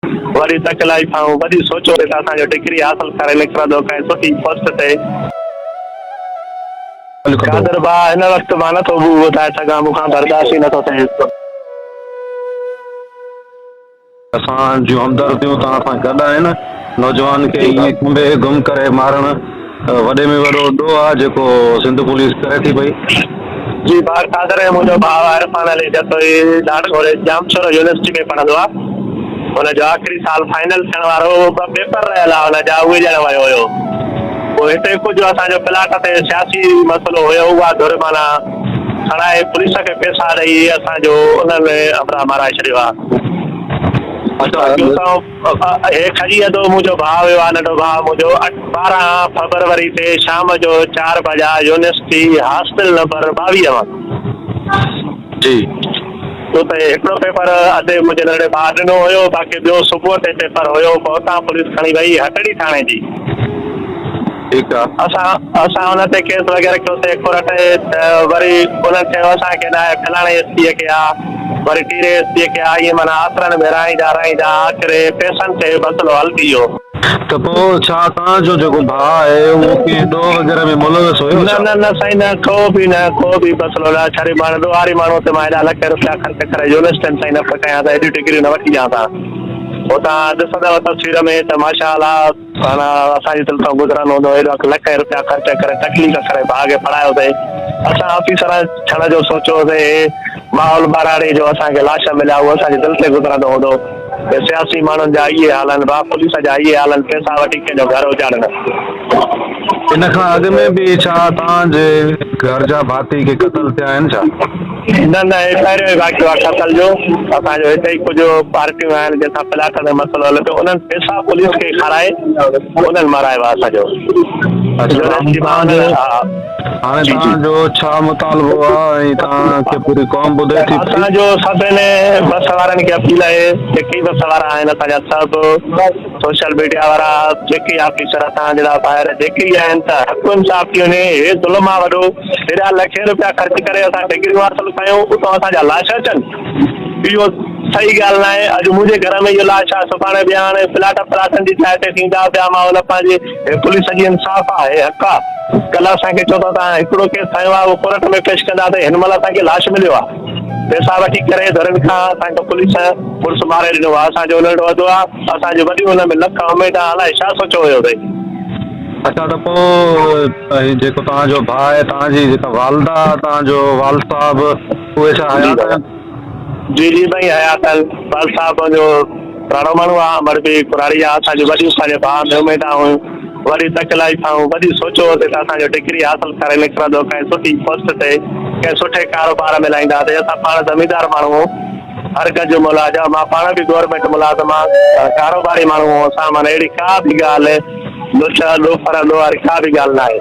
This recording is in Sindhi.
وڏي تڪليف ۽ وڏي سوچ هئي ته اسان جو ڊگري حاصل ڪري نڪرندو ڪنهن سٺي پوسٽ تي. قادر ڀاء هن وقت مان نٿو ٻڌائي سگهان مون کان برداشت ئي نٿو ٿئي. اسان جون همدرديون توهان سان گڏ آهن. نوجوان کي ائين کنڀي گم ڪري مارڻ وڏي ۾ وڏو ڏوهه آهي جيڪو سنڌ پوليس ڪري ٿي پئي. جي ڀاء قادر ۽ منهنجو ڀاء عرفان علي جتوئي لاڙڪاڻي ڄامشورو يونيورسٽي ۾ پڙهندو آهي هن جو آخري سال فائنل ٿيڻ وارو هو ٻه پيپر رهيل ها هن جا اهي ڏيڻ ويو هيو پوء هتي ڪجهه اسان جو پلاٽ تي سياسي مسئلو هيو اها ڌر معنيٰ کڻائي پوليس کي پيسا ڏئي اسان جو انهن همراهه مارائي ڇڏيو آهي. هي کڄي ادو منهنجو ڀاء ويو آ ننڍو ڀاء منهنجو 12 فبروري تي شام جو 4 بجا يونيورسٽي هاسٽل نمبر 22 مان. جي. اتي هڪڙو پيپر ادي منهنجي ننڍڙي ڀاء ڏنو هيو باقي ٻيو صبح تي پيپر هيو پوء اتان پوليس کڻي وئي هٽڙي ٿاڻي جي. ٺيڪ آ. اسان اسان ان تي ڪيس وغيره ڪيوسي ڪورٽ ته وري انهن چيو اسان کي ناهي فلاڻي ايس پي کي آ وري ٽيري ايس پي کي آ ائين معنيٰ آسرن ۾ رهائيندا رهائيندا آخر پيسن تي مسئلو حل ٿي ويو. ته پوء ڇا توهان جو جيڪو ڀاء آهي اهو ڪنهن ڏوهه وغيره ۾ ملوث هيو نه ڇا؟ نه نه سائين نه ڪو به نه ڪو به مسئلو نه ڇڙي ماڻهو ڏوهاري ماڻهو تي مان ايڏا لکين روپيا خرچ ڪري يونيورسٽين تائين نه پهچايان ته ايڏيون ڊگريون نه وٺي ڏيان ها اتان ڏسندؤ تصوير ۾ ته ماشاء الله پاڻ اسان جي دل تان گذرندو هوندو هو، ايڏا لکين رپيا خرچ ڪري تڪليف ڪري ڀاء کي پڙهايوسين. اسان آفيسر ٿيڻ جو سوچيو هوسين، هي ماحول ٻهراڙي جو اسان کي لاش مليا اهو اسان جي دل تي گذرندو هوندو. هي سياسي ماڻهن جا اهي حال آهن، ڀاء پوليس جا اهي حال آهن، پئسا وٺي ڪنهن جو گهر اجاڙن. ان کان اڳ ۾ به ڇا توهان جي گهر جا ڀاتي ڪي قتل ٿيا آهن ڇا؟ نه نه هي پهريون ئي واقعو آهي قتل جو، اسان جو هتي ئي ڪجهه پارٽيون آهن جن سان پلاٽ تي مسئلو هلي پيو انهن پيسا پوليس کي کارائي انهن مارايو آهي اسان جو هاڻي توهان جو ڇا مطالبو آهي ۽ توهان کي پوري قوم ٻڌي ٿي پئي. اسان جو سڀني بس وارن کي اپيل آهي جيڪي بس وارا آهن اسان جا سڀ سوشل ميڊيا وارا جيڪي آفيسر اسان جهڙا ڀائر جيڪي آهن ته حق انصاف ٿي وڃي هي ظلم آ وڏو هيڏا لکين روپيا خرچ ڪري اسان ڊگريون حاصل ڪيون اتان اسان جا لاش اچن اهو صحيح ڳالهه ناهي اڄ منهنجي گهر ۾ اهو لاش آ سڀاڻي ٻيا هاڻي پلاٽ پلاٽن جي جاء تي ٿيندا ٻيا ماحول پنهنجي هي پوليس جي انصاف آ هي حق آ ڪلهه اسان کي چئو ٿا ته هڪڙو ڪيس کنيو آ اهو ڪورٽ ۾ پيش ڪنداسين هن مهل اسان کي لاش مليو آ پيسا وٺي ڪري ڌرين کان اسان کي پوليس مڙس ماري ڏنو آ اسان جو ننڍو ادو آ اسان جون وڏيون ان ۾ لک اميد آ الائي ڇا سوچيو هيو سائين. اڇا ته پوء هي جيڪو توهان جو ڀاء آهي توهان جي جيڪا والده توهان جو والد صاحب اهي ڇا جي حيات دادا آهن؟ جي جي سائين حيات آهن والد صاحب منهنجو پراڻو ماڻهو آ امڙ به ڪراڙي آ اسان جون وڏيون پنهنجي ڀاء ۾ اميدان هيون وڏي تڪليف ۽ وڏي سوچ هو ته اسان جو ڊگري حاصل ڪري نڪرندو ڪنهن سٺي پوسٽ تي ڪنهن سٺي ڪاروبار ۾ لائينداسين اسان پاڻ زميندار ماڻهو هر گنج ملاحظه مان پاڻ به گورنمينٽ ملازم آ ڪاروباري ماڻهو اسان معنيٰ اهڙي ڪا به ڳالهه لچ لوفر لوهاري ڪا به ڳالهه ناهي.